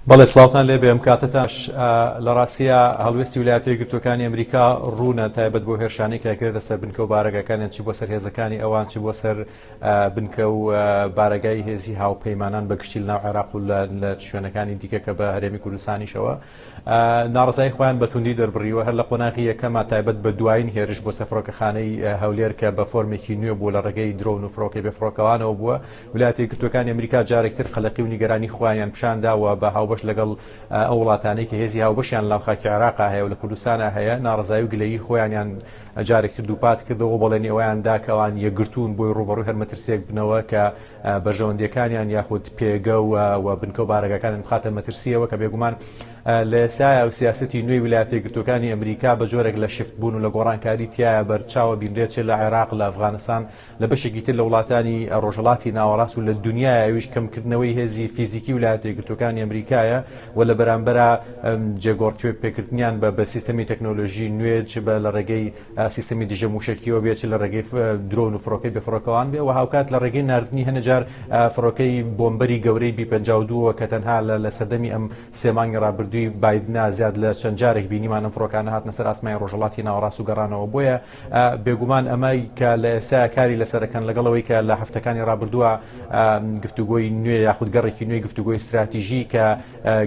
بەڵێ سڵاوتان لێبێ ئەم کاتەتاش لە ڕاستیا هەڵوێستی ویلایەتە یەکگرتووەکانی ئەمریکا ڕوونە تایبەت بۆ هێرشانەی کە کرێتە سەر بنکە و بارەگاکانیان چی بۆ سەر هێزەکانی ئەوان چی بۆ سەر بنکە و بارەگای هێزی هاوپەیمانان بە گشتی لەناو عێراق و لە شوێنەکانی دیکە کە بە هەرێمی کوردستانیشەوە ناڕەزایی خۆیان بە توندی دەربڕیوە هەر لە قۆناغی یەکەما تایبەت بە دوایین هێرش بۆ سەر فڕۆکەخانەی هەولێر کە بە فۆرمێکی نوێ بوو لە ڕێگەی درۆن و فڕۆکەی بێفڕۆکەوانەوە بووە ولایەتە یەکگرتووەکانی ئەمریکا جارێکتر قەلەقی و نیگەرانی خۆیانیان پیشان دا و بە هاوبەش لەگەڵ ئەو وڵاتانەی کە هێزی هاوبەشیان لەناو خاکی عێراقا هەیە و لە کوردستانا هەیە ناڕەزایی و گلەیی خۆیانیان جارێکتر دووپات کردەوە و بەڵێنی ئەوەیان دا کە ئەوان یەکگرتوون بۆی ڕووبەڕووی هەر مەترسییەک بنەوە کە بەرژەوەندییەکانیان یاخود پێگە و بنکە و بارەگاکانیان بخاتە مەترسییەوە کە بێگومان لە ئێستایا و سیاسەتی نوێی ویلایەتە یەکگرتووەکانی ئەمریکا بە جۆرێک لە shift بوون و لە گۆڕانکاری تیایە بەرچاوە بینرێت چ لە عێراق لە ئەفغانستان لە بەشێکی تر لە وڵاتانی ڕۆژهەڵاتی ناوەڕاست و لە دونیایە ئەویش کەمکردنەوەی هێزی فیزیکی ولایەتە یەکگرتووەکانی ئەمریکایە و لە بەرامبەرا جێگۆڕکێ پێکردنیان بە بە سیستەمی تەکنۆلۆژی نوێ چ بە لە ڕێگەی سیستەمی دژە موشەکیەوە بێ چ لە ڕێگەی درۆن و فڕۆکەی بێفڕۆکەوان بێ و هاوکات لە ڕێگەی ناردنی هەنێ جار فڕۆکەی بۆمبەری گەورەی بی 52 کە تەنها لە لە سەردەمی ئەم سێ مانگی ڕابردووی بایدنا زیاد لە چەند جارێک بینیمان ئەم فڕۆکانە هاتنە سەر ئاسمانی ڕۆژهەڵاتی ناوەڕاست و گەڕانەوە بۆیە بێگومان ئەمە کە لە ئێستایا کاری لەسەر ئەکەن لەگەڵ ئەوەی کە لە هەفتەکانی ڕابردووە گفتوگۆی نوێ یاخود گەڕێکی نوێی گفتوگۆی ستراتیژی کە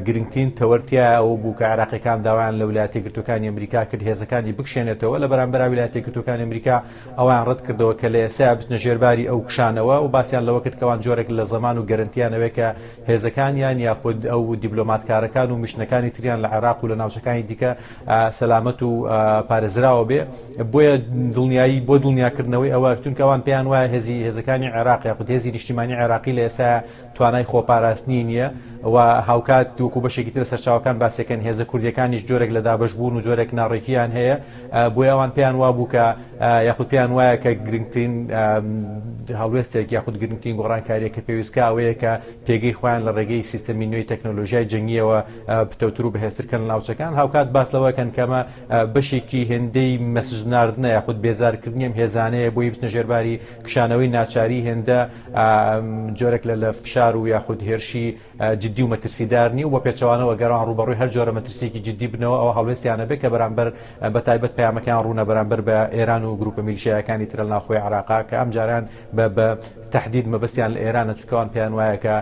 گرنگترین تەوەر تیایا ئەوە بوو کە عێراقیەکان داوایان لە ویلایەتە یەکگرتووەکانی ئەمریکا کرد هێزەکانی بکشێنێتەوە لە بەرامبەرا ویلایەتە یەکگرتووەکانی ئەمریکا ئەوان ڕەت کردەوە کە لە ئێستایا بچنە ژێرباری ئەو کشانەوە و باسیان لەوە کرد کەوان جۆرێک لە زەمان و گەرەنتیان ئەوێ کە هێزەکانیان یاخود ئەو دیبلۆماتکارەکان و میشنەکانی تریان لە عێراق و لە ناوچەکانی دیکە سەلامەت و پارێزراوە بێ بۆیە دڵنیایی بۆ دڵنیاکردنەوەی ئەوە چونکە ئەوان پێیان وایە هێزی هێزەکانی عێراق یاخود هێزی نیشتیمانی عێراقی لە ئێستا توانای خۆپاراستنی نییە و هاوکات وەکو بەشێکی تر سەرچاوەکان باسەکەن هێزە کوردیەکانیش جۆرێک لە دابەشبوون و جۆرێک ناڕێکیان هەیە بۆیە ئەوان پێیان وابوو کە یاخود پێیان وایە کە گرنگترین هەڵوێستێک یاخود گرنگترین گۆڕانکاریە کە پێویستکە ئەوەیە کە پێگەی خۆیان لە ڕێگەی سیستەمی نوێی تەکنۆلۆژیای جەنگیەوە پتەوتر و بەهێزتر کەن لە ناوچەکان، هاوکات باس لەوە کەن کە ئەمە بەشێکی هێندەی message ناردنە یاخود بێزارکردنی ئەم هێزانەیە بۆی بچنە ژێرباری کشانەوەی ناچاری هێندە جۆرێک لە لە فشار و یاخود هێرشی جدی و مەترسیدار نیە و بە پێچەوانەوە گەر ئەوان ڕووبەڕووی هەر جۆرە مەترسیەکی جدی بنەوە ئەوە هەڵوێستیانە بێت کە بەرامبەر بە تایبەت پەیامەکەیان ڕوونە بەرامبەر بە ئێران و گروپە میلیشیایەکانی تر لە ناوخۆی عێراقا کە ئەمجارەیان بە بە تەحدید مەبەستیان لە ئێرانە چونکە ئەوان پێیان وایە کە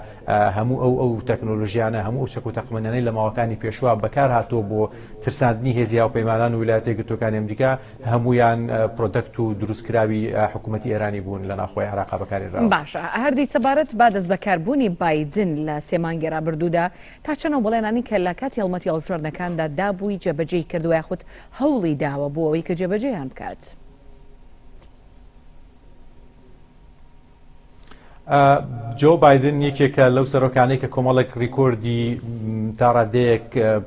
هەموو ئەو ئەو تەکنۆلۆژیانە هەموو ئەو چەک و تەقەمەنیانەی لە ماوەکانی پێشووە بەکار هاتووە بۆ ترساندنی هێزی هاوپەیمانان و ویلایەتە یەکگرتووەکانی ئەمریکا هەموویان product و دروستکراوی حکوومەتی ئێرانی بوون لە ناوخۆی عێراقا بەکارهێنراون. باشە هەردی سەبارەت بە دەستبەکاربوونی بایدن لە سێ مانگی ڕابردوودا تا چەند ئەو بەڵێنانەی کە لە کاتی هەڵمەتی هەڵبژاردنەکاندا دابووی جێبەجێی کردووە یاخود هەوڵی داوە بۆ ئەوەی کە جێبەجێیان بکات؟ جۆ بایدن یەکێکە لەو سەرۆکانەی کە کۆمەڵێک ڕیکۆردی تاڕادەیەک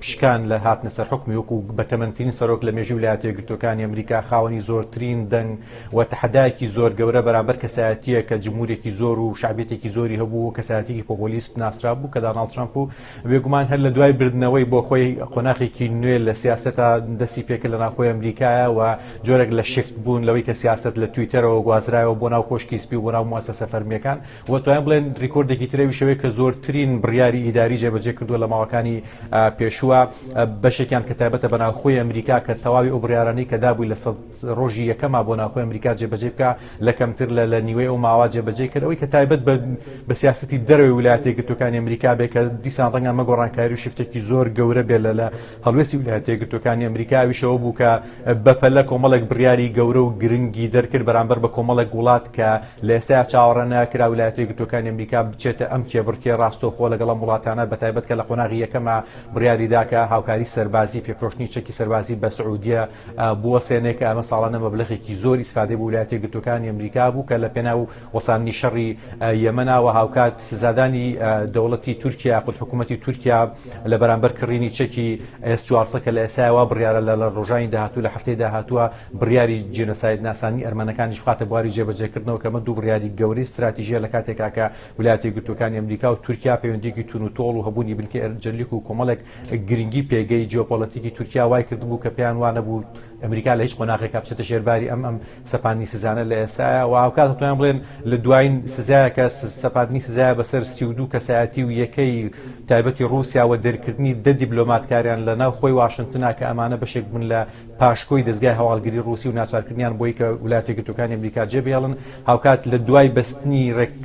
شکان لە هاتنە سەر حکومی وەکو بەتەمەنترین سەرۆک لە مێژوو ویلایەتە یەکگرتووەکانی ئەمریکا خاوەنی زۆرترین دەنگ و تەحەدایەکی زۆر گەورە بەرامبەر کەسایەتییە کە جمهورێکی زۆر و شعبیەتێکی زۆری هەبوو و کەسایەتێکی پۆپۆلیست ناسرا بوو کە داناڵد ترەمپ و بێگومان هەر لە دوای بردنەوەی بۆ خۆی قۆناخێکی نوێ لە سیاسەتا دەستی پێکرد لە ناوخۆی ئەمریکایە و جۆرێک لە shift بوون لەوەی کە سیاسەت لە تویتەرەوە گوازرایەوە بۆ ناو کۆشکی سپی و بۆ ناو موئەسەسە فەرمییەکان و توانین بڵێن ریکۆردێکی تر ئەویش ئەوەیە کە زۆرترین بڕیاری ئیداری جێبەجێ کردووە لە ماوەکانی پێشووە بەشێکیان کە تایبەتە بە ناوخۆی ئەمریکا کە تەواوی ئەو بڕیارانەی کە دابووی لە ڕۆژی یەکەما بۆ ناوخۆی ئەمریکا جێبەجێ بکا لە کەمتر لە لە نیوەی ئەو ماوە جێبەجێ کرد ئەوەی کە تایبەت بە بە سیاسەتی دەرەوەی ویلایەتە یەکگرتووەکانی ئەمریکا بێ کە دیسان ڕەنگە ئەمە گۆڕانکاری و shift ێکی زۆر گەورە بێ لە لە هەڵوێستی ویلایەتە یەکگرتووەکانی ئەمریکا ئەویش ئەوە بوو کە بەپەلە کۆمەڵێک بڕیاری گەورە و گرنگی دەرکرد بەرامبەر بە کۆمەڵێک وڵات کە لە ئێستایا چاوەڕێ نەکرا ویلایەتە یەکگرتووەکانی ئەمریکا بچێتە ئەم کێبڕکێ ڕاستەوخۆ لەگەڵ ئەم وڵاتانە بەتایبەت کە لە قۆناغی یەکەما بڕیاری دا کە هاوکاری سەربازی پێفرۆشتنی چەکی سەربازی بە سعودیە بوەسێنێ کە ئەمە ساڵانە مەبلەغێکی زۆر ئیسفادەی بۆ ویلایەتە یەکگرتووەکانی ئەمریکا بوو کە لە پێناو وەساندنی شەڕی یەمەنا و هاوکات سزادانی دەوڵەتی تورکیا یاخود حکوومەتی تورکیا لە بەرامبەر کڕینی چەکی ئێس 400 کە لە ئێستایا وا بڕیارە لە لە ڕۆژانی داهاتوو لە هەفتەی داهاتووە بڕیاری جینۆساید ناساندنی ئەرمەنەکانیش بخاتە بواری جێبەجێکردنەوە کە ئەمە دوو بڕیاری گەورەی ستراتیژیە لە کاتێکا کە ویلایەتە یەکگرتووەکانی ئەمریکا و تورکیا پەیوەندییەکی توندوتۆڵ و هەبوونی بنکەی. ئینجەرلیک و کۆمەڵێک گرنگی پێگەی جیۆپۆلەتیکی تورکیا وای کردبوو کە پێیان وانەبوو ئەمریکا لە هیچ قۆناغێکا بچێتە ژێرباری ئەم ئەم سەپاندنی سزانە لە ئێستایا و هاوکات دەتوانین بڵێن لە دوایین سزایە کە سەپاندنی سزایە بەسەر 32 کەسایەتی و یەکەی تایبەتی ڕووسیا و دەرکردنی دە دیبلۆماتکاریان لە ناو خۆی واشنتنا کە ئەمانە بەشێک بوون لە پاشکۆی دەزگای هەواڵگری ڕووسی و ناچارکردنیان بۆی کە ولایەتە یەکگرتووەکانی ئەمریکا جێبهێڵن هاوکات لە دوای بەستنی ڕێک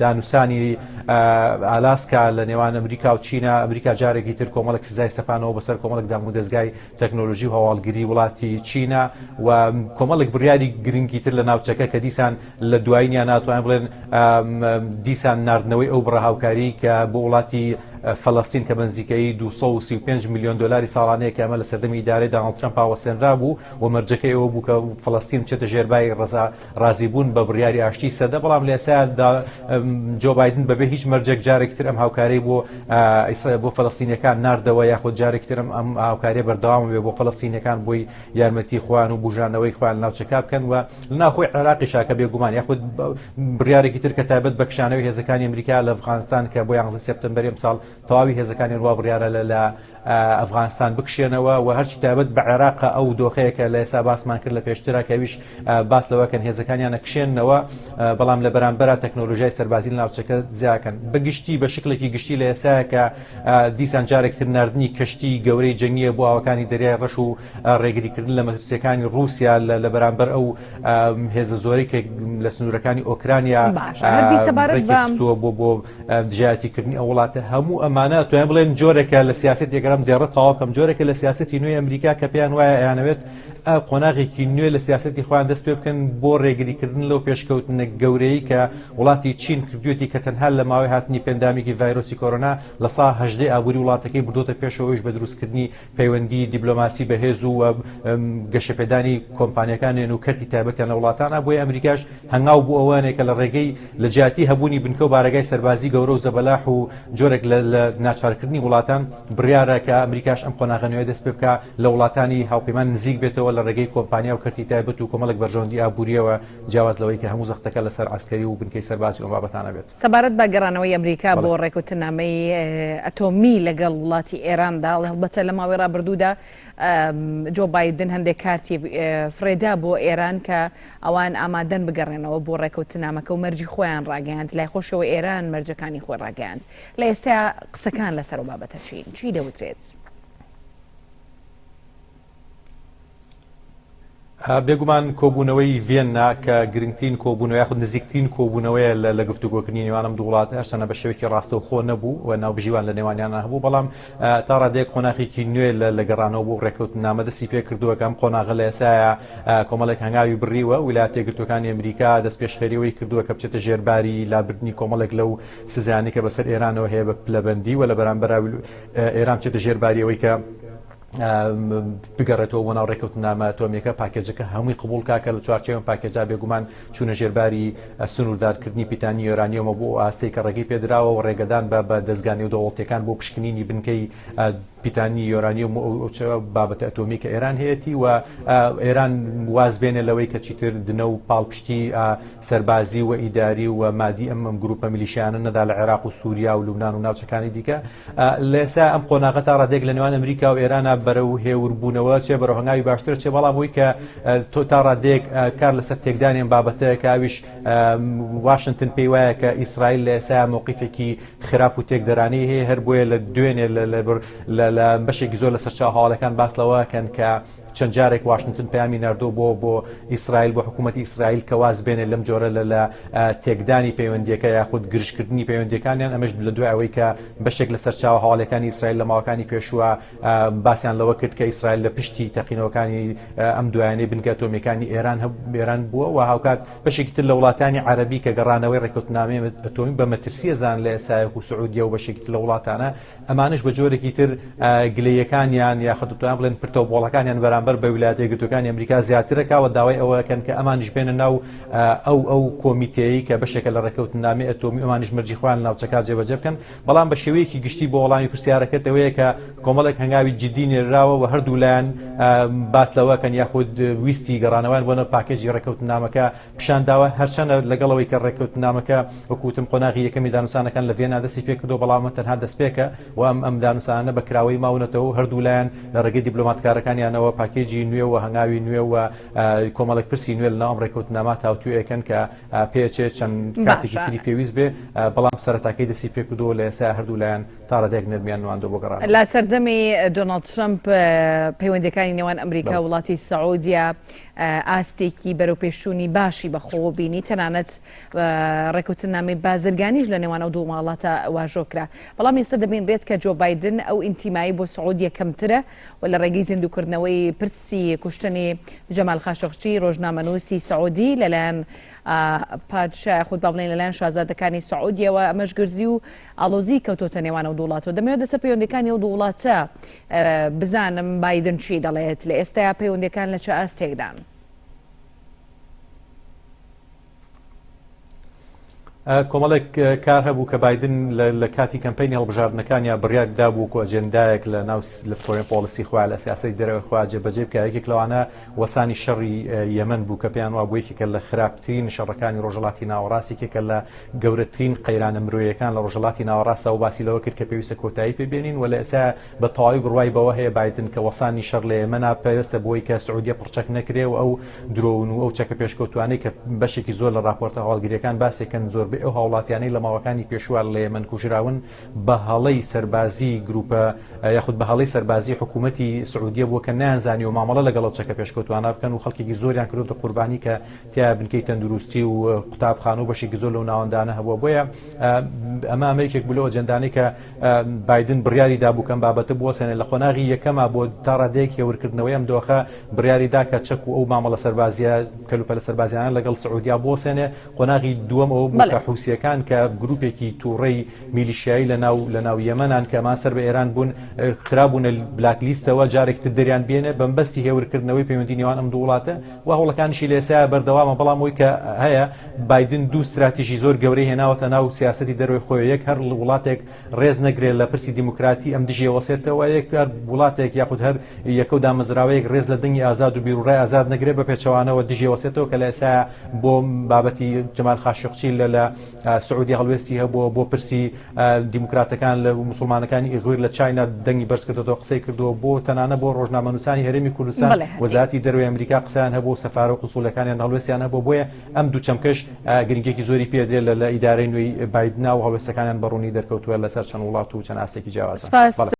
دانوسانی ئالاسکا لە نێوان ئەمریکا و چینە ئەمریکا جارێکی تر کۆمەڵێک سزای سەپانەوە بەسەر کۆمەڵێک دامودەزگای تەکنۆلۆژی و هەواڵگری وڵاتی چینە و کۆمەڵێک بڕیاری گرنگی تر لە ناوچەکە کە دیسان لە دوایینیان ناتوانین بڵێن دیسان ناردنەوەی ئەو بڕە هاوکاری کە بۆ وڵاتی فەلەستین کە بەنزیکەیی 235 میلیۆن دلاری ساڵانەیە کە ئەمە لە سەردەمی ئیدارەی داناڵد ترەمپ وەسێنرا بوو و مەرجەکەی ئەوە بوو کە فەلەستین بچێتە ژێربای ڕەزا ڕازیبوون بە بڕیاری ئاشتی سەدە، بەڵام لە ئێستادا جۆ بایدن بەبێ هیچ مەرجێک جارێکی تر ئەم هاوکاریەی بۆ بۆ فەلەستینیەکان ناردەوە یاخود جارێکی تر ئەم هاوکاریە بەردەوام بێ بۆ فەلەستینیەکان بۆی یارمەتی خۆیان و بوژانەوەی خۆیان ناوچەکە بکەن و لە ناوخۆی عێراقیشا کە بێگومان یاخود بڕیارێکی تر کە تایبەت بە کشانەوەی هێزەکانی ئەمریکا لە ئەفغانستان کە بۆ 11 سێپتەمبەری ئەمساڵ تەواوی هێزەکانیان وا بڕیارە لە لە ئەفغانستان بکشێنەوە و هەرچی تایبەت بە عێراقە ئەو دۆخەیە کە لە ئێستا باسمان کرد لە پێشترا کە ئەویش باس لەوە کەن هێزەکانیان ئەکشێنەوە بەڵام لە بەرامبەرا تەکنۆلۆژیای سەربازی لە ناوچەکە زیاکەن بە گشتی بە شکلێکی گشتی لە ئێستاە کە دیسان جارێک تر ناردنی کەشتی گەورەی جەنگیە بۆ ئاوەکانی دەریای ڕەش و ڕێگریکردن لە مەترسیەکانی ڕووسیا لە بەرامبەر ئەو هێزە زۆرەی کە لە سنوورەکانی ئۆکرانیا باشە هەردی سەبارەت بە ڕێکخستووە بۆ بۆ دژایەتیکردنی ئەو وڵاتە هەموو ئەمانە توانین بڵێن جۆرێکە لە سیاسەت یەکەرم دێڕە تەواو کەم جۆرێکە لە سیاسەتی نوێی ئەمریکا کە پێیان وایە ئەیانەوێت قۆناغێکی نوێ لە سیاسەتی خۆیان دەست پێ بکەن بۆ ڕێگریکردن لەو پێشکەوتنە گەورەی کە وڵاتی چین کردوێتی کە تەنها لە ماوەی هاتنی پێندامیکی ڤایرۆسی کۆرۆنا لە سا هەژدەی ئابووری وڵاتەکەی بردۆتە پێشەوەیش بە دروستکردنی پەیوەندی دیبلۆماسی بەهێز و گەشەپێدانی کۆمپانیەکانیان و کەرتی تایبەتیان لە وڵاتانە، بۆیە ئەمریکاش هەنگاو بۆ ئەوەنێ کە لە ڕێگەی لە جیاتی هەبوونی بنکە و بارەگای سەربازی گەورە و زەبەلاح و جۆرێک لە لە ناچارکردنی وڵاتان بڕیارە کە ئەمریکاش ئەم قۆناغە نوێ دەست پێ بکا لە وڵاتانی هاوپەیمان نزیک بێتەوە لە ڕێگەی کۆمپانیا و کەرتی تایبەت و کۆمەڵێک بەرژەوەندی ئابووریەوە جیاواز لەوەی کە هەموو زەختەکە لەسەر عەسکەری و بنکەی سەربازی و ئەم بابەتانە بێت. سەبارەت بە گەڕانەوەی ئەمریکا بۆ ڕێکەوتننامەی ئەتۆمی لەگەڵ وڵاتی ئێراندا، هەڵبەتە لە ماوەی ڕابردوودا جۆ بایدن هەندێک کارتی فرێدا بۆ ئێران کە ئەوان ئامادەن بگەڕێنەوە بۆ ڕێکەوتنامەکە و مەرجی خۆیان ڕاگەیاند، لای خۆشەوە ئێران مەرجەکانی خۆی ڕاگەیاند. لە ئێستا قسەکان لەسەر ئەو بابەتە چین؟ چی دەوترێت؟ بێگومان کۆبوونەوەی ڤیەننا کە گرنگترین کۆبوونەوە یاخود نزیکترین کۆبوونەوەیە لە گفتوگۆکردنی نێوان ئەم دوو وڵاتە هەرچەندە بە شێوەیەکی ڕاستەوخۆ نەبوو و ناوبژیوان لە نێوانیانە هەبوو بەڵام تا ڕادەیەک قۆناخێکی نوێ لە گەڕانەوە بۆ ڕێککەوتنامە دەستی پێکردووە کە ئەم قۆناغە لە ئێسایا کۆمەڵێک هەنگاوی بڕیوە ویلایەتە یەکگرتووەکانی ئەمریکا دەستپێشخەریەوەی کردووە کە بچێتە ژێرباری لابردنی کۆمەڵێک لەو سزایانەی کە بەسەر ئێرانەوە هەیە بە پلەبەندی و لە بەرامبەر ئێران بچێتە ژێرباریەوەی کە بگەڕێتەوە بۆ ناو ڕێککەوتنامە ئەتۆمییەکە، پاکێجەکە هەمووی قبوڵ کا کە لە چوارچێوەی ئەم پاکێجا بێگومان چوونە ژێرباری سنووردارکردنی پیتانی یۆرانیۆمە بۆ ئەو ئاستەی کە ڕێگەی پێدراوە و ڕێگەدان بە بە دەزگا نێودەوڵەتییەکان بۆ پشکنینی بنکەی پیتانی یۆرانیۆم و ئەو بابەتە ئەتۆمی کە ئێران هەیەتی و ئێران واز بێنێ لەوەی کە چیتر دنە و پاڵپشتی سەربازی و ئیداری و مادی ئەم گروپە میلیشیانە نەدا لە عێراق و سووریا و لوبنان و ناوچەکانی دیکە. لە ئێستا ئەم قۆناغە تا ڕادەیەک لە نێوان ئەمریکا و ئێرانە بەرەو هێوربوونەوە چێ بەرەو هەنگاوی باشترە چێ بەڵام ئەوی کە تۆ تا ڕادەیەک کار لەسەر تێکدانی ئەم بابەتەیە کە ئەویش واشنتن پێی وایە کە ئیسرائیل لە ئێستا مەوقیفێکی خراپ و تێکدەرانەی هەیە هەر بۆیە لە دوێنێ لە بەشێکی زۆر لە سەرچاوە هەواڵەکان باس لەوە کەن کە چەند جارێک واشنتن پەیامی ناردووە بۆ بۆ ئیسرائیل بۆ حکوومەتی ئیسرائیل کە واز بێنێت لەم جۆرە لە لە تێکدانی پەیوەندیەکە یاخود گرژکردنی پەیوەندیەکانیان ئەمەش لە دوای ئەوەی کە بەشێک لە سەرچاوە هەواڵەکانی ئیسرائیل لە ماوەکانی پێشووە باسیان لەوە کرد کە ئیسرائیل لە پشتی تەقینەوەکانی ئەم دوایانەی بنکە ئەتۆمیەکانی ئێران ئێران بووە و هاوکات بەشێکی تر لە وڵاتانی عەرەبی کە گەڕانەوەی ڕێککەوتنامەی ئەتۆمی بە مەترسیە زان لە ئێسایەک و سعودیە و بەشێکی تر لە وڵاتانە ئەمانەش بە جۆرێکی تر گلەییەکانیان یاخود دەتوانم بڵێن پرتە و بۆڵەکانیان بەرامبەر بە ویلایەتە یەکگرتووەکانی ئەمریکا زیاترەکا و داوای ئەوە ئەکەن کە ئەمانیش بێنە ناو ئەو ئەو کۆمیتەیەی کە بەشێکە لە ڕێککەوتننامەی ئەتۆمی ئەمانیش مەرجی خۆیان لە ناوچەکە جێبەجێ بکەن بەڵام بە شێوەیەکی گشتی بۆ وەڵامی پرسیارەکەت ئەوەیە کە کۆمەڵێک هەنگاوی جدی. نێراوە و هەردوو لایەن باس لەوەکەن یاخود ویستی گەڕانەوەیان بۆ ناو پاکێجی ڕێککەوتنامەکە پیشان داوە، هەرچەندە لەگەڵ ئەوەی کە ڕێککەوتنامەکە وەکو وتم قۆناغی یەکەمی دانوسانەکان لە ڤیەننا دەستی پێکردووە، بەڵام ئەمە تەنها دەستپێکە و ئەم ئەم دانوسانانە بە کراوەیی ماونەتەوە و هەردوو لایەن لە ڕێگەی دیبلۆماتکارەکانیانەوە پاکێجی نوێ و هەنگاوی نوێ و کۆمەڵێک پرسی نوێ لەناو ئەم ڕێککەوتنامە تاوتوێ ئەکەن کە پێچێ چەند کاتێکی باشە. تری پێویست بێ، بەڵام سەرەتاکەی دەستی پێکردووە و لە ئێستا هەردوو لایەن تا ڕادەیەک نەرمیان نواندووە بۆ گەڕانەوە. لە سەردەمی دۆناڵد ترەمپ پەیوەندییەکانی نێوان ئەمریکا و بەڵێ. وڵاتی سعودیە ئاستێکی بەرەوپێشچوونی باشی بەخۆوە بینی، تەنانەت ڕێککەوتننامەی بازرگانیش لە نێوان ئەو دوو وڵاتە واژۆ کرا. بەڵام ئێستا دەبینرێت کە جۆ بایدن ئەو ئینتیمای بۆ سعودیە کەمترە و لە ڕێگەی زیندووکردنەوەی پرسی کوشتنی جەمال خاشقچی ڕۆژنامەنووسی سعودی لەلایەن پادشا یاخود با بڵێین لەلایەن شازادەکانی سعودیەوە ئەمەش گرزی و ئاڵۆزی کەوتۆتە نێوان ئەو دوو وڵاتەوە. دەمەوێت لەسەر پەیوەندیەکانی ئەو دوو وڵاتە بزانم بایدن چی دەڵێت، لە ئێستایا پەیوەندیەکان لە چ ئاستێکدان؟ کۆمەڵێک کار هەبوو کە بایدن لە کاتی کەمپەینی هەڵبژاردنەکانیا بڕیار دابوو کۆ ئەجێندایەک لە ناو لە foreign policy خۆیان لە سیاسەتی دەرەوەی خۆیان جێبەجێ بکە یەکێک لەوانە وەسانی شەڕی یەمەن بوو کە پێیان وابوو یەکێکە لە خراپترین شەڕەکانی ڕۆژهەڵاتی ناوەڕاست یەکێکە لە گەورەترین قەیرانە مرۆیەکان لە ڕۆژهەڵاتی ناوەڕاستدا و باسی لەوە کرد کە پێویستە کۆتایی پێ بێنین و لە ئێستا بە تەواوی بڕوای بەوە هەیە بایدن کە وەسانی شەڕ لە یەمەنا پەیوەستە بەوەی کە سعودیە پڕچەک نەکرێ و ئەو درۆن و ئەو چەکە پێشکەوتوانەی کە بەشێکی زۆر لە ڕاپۆرتە هەواڵگرییەکان باسێکن زۆربەی ئەو هاوڵاتیانەی لە ماوەکانی پێشووە لە یەمەن کوژراون بە هەڵەی سەربازی گروپە یاخود بە هەڵەی سەربازی حکوومەتی سعودیە بووە کە نەیانزانیوە مامەڵە لەگەڵ ئەو چەکە پێشکەوتوانە بکەن و خەڵکێکی زۆریان کردۆتە قوربانی کە تیایا بنکەی تەندروستی و قوتابخانە و بەشێکی زۆر لەو ناوەندانە هەبووە بۆیە ئەمە ئەمە یەکێک بوو لەو ئەجێندانەی کە بایدن بڕیاری دابوو کە ئەم بابەتە بوەسێنێ لە قۆناغی یەکەما بۆ تا ڕادەیەک هێورکردنەوەی ئەم دۆخە بڕیاری دا کە چەک و ئەو مامەڵە سەربازیە کەلوپەلە سەربازیانە لەگەڵ سعودیا بوەسێنێ قۆناغی دووەم ئەوە بوو کە حوسیەکان کە گروپێکی تووڕەی میلیشیایی لە ناو لە ناو یەمەنان کە ئەمان سەر بە ئێران بوون خرابوونە black list ەوە جارێکی تر دەریان بێنێ بەمبەستی هێورکردنەوەی پەیوەندی نێوان ئەم دوو وڵاتە و هەوڵەکانیشی لە ئێستایا بەردەوامە، بەڵام ئەوەی کە هەیە بایدن دوو ستراتیژی زۆر گەورەی هێناوەتە ناو سیاسەتی دەرەوەی خۆی، یەک هەر وڵاتێک ڕێز نەگرێت لە پرسی دیموکراتی ئەم دژی ئەوەسێتەوە، یەک هەر وڵاتێک یاخود هەر یەکە و دامەزراوەیەک ڕێز لە دەنگی ئازاد و بیروڕای ئازاد نەگرێت بە پێچەوانەوە دژی ئەوەسێتەوە کە لە ئێستایا بۆ بابەتی جەمال خاشقچی لە لە سعودیە هەڵوێستی هەبووە بۆ پرسی دیموکراتەکان لە موسڵمانەکانی ئیغویر لە چاینا دەنگی بەرز کردۆتەوە قسەی کردووە بۆ تەنانە بۆ ڕۆژنامەنووسانی هەرێمی کوردستان وەزارەتی دەرەوەی ئەمریکا قسەیان هەبوو و سەفارە و قونسوڵیەکانیان هەڵوێستیان هەبوو بۆیە ئەم دوو چەمکەش گرنگیەکی زۆری پێدرێت لە لە ئیدارەی نوێی بایدنا و هەڵوێستەکانیان بە ڕوونی دەرکەوتووە لەسەر چەند وڵات و چەند ئاستێکی جیاوازە. سپاس.